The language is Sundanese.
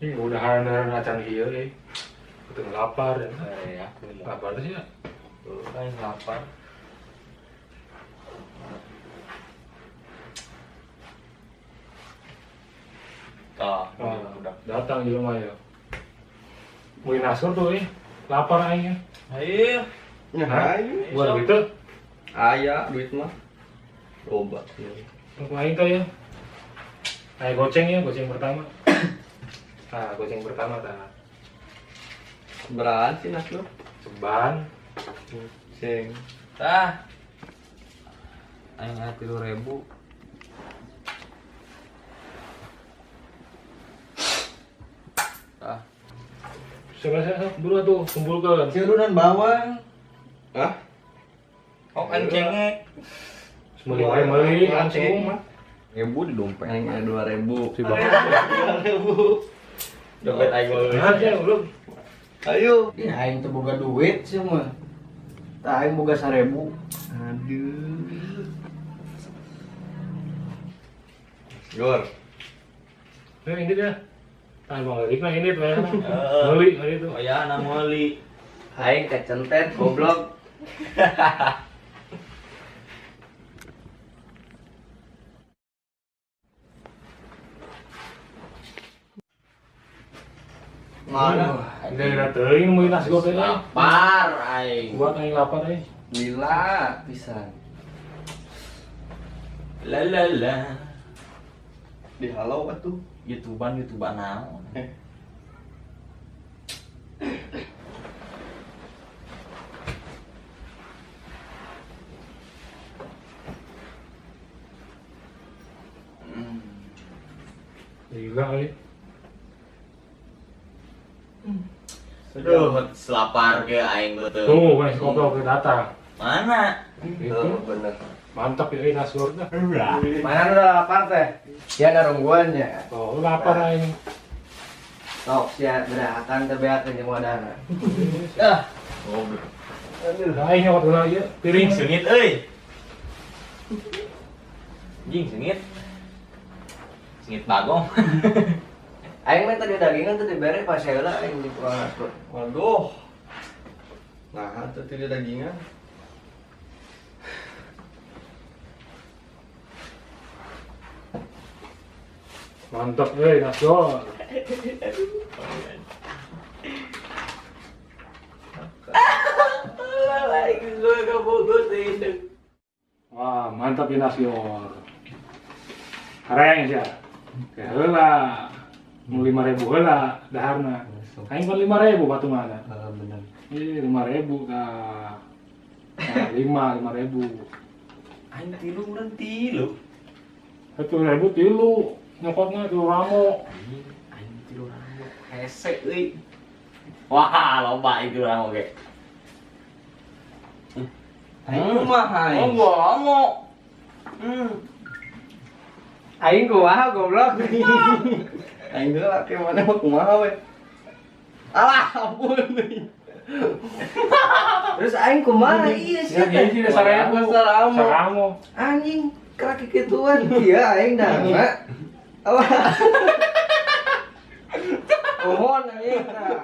Ini udah acan ieu euy. Betul lapar ya. Ya, Lapar tuh sih ya. aing lapar. Tah, Nah, udah. datang juga mah ya. Beli nasur tuh eh. Lapar aing ya. Ayo. Ya, Hah? ayo. Buat gitu. Aya duit mah. Loba sih. Untuk aing teh ya. Ayo goceng ya, goceng pertama. Nah, goceng pertama tah. Beraan sih nas lu. Ceban. Sing. Tah. Aing aya 3.000. Tah. Siapa siapa buru tuh kumpulkeun. Cirunan bawang. Hah? Oh, kan cengek. Meuli wae meuli langsung mah. Ribu di dompet. Aing aya 2000. Si bapak. 2000. Dompet aing mah. Nah, ya belum. Ayo. Ya aing teu boga duit sih mah. Tah aing boga 1000. Aduh. Gor. Nah, ini dia. Ah, bang Erik nah ini tuh ya. Meuli hari itu. Oh ya, na meuli. Aing kecentet goblok. Mana? Dari teuing meuli nasi goreng. Lapar aing. Buat aing lapar euy. Lila pisan. La la la. Dihalau atuh. YouTubean YouTubean naon. Gila euy. Aduh, selapar ke aing betul. Tuh, kan si goblok datang. Mana? Itu bener. mantap ya nasi gorengnya. Mana udah lapar teh? Ya narungguan ya. Oh, lapar aing. Sok sia berakan teh beak jeung wadana. Ah, Goblok. Aduh, aing nyokot heula ieu piring. Jing sengit euy. Jing sengit. Sengit bagong. Aing mah tadi dagingan teh dibere pas heula aing di tukang nasgor. Waduh. Nah, tuh tidak dagingan. Mantap euy nasgor. Wah, mantap ya nasgor. Hareng sia. Ke heula. Mau 5.000 heula daharna. Aing pan 5.000 patunganna. Heeh bener. Ih, 5.000 tah. Nah, 5.000. Aing tilu urang tilu. 1.000 tilu. Nyokotna tilu ramo. Aing tilu ramo. Hese euy. Wah, loba itu ramo ge. Aing kumaha aing? Oh, ramo. Aing kumaha goblok. Aing heula ke mana mah kumaha we. Alah, ampun. Terus aing kumaha ieu sih Ya, teh? hiji deh 1.000. Saramo. Saramo. Anjing kaki kituan dia aing dana. Alah. Mohon aing tah.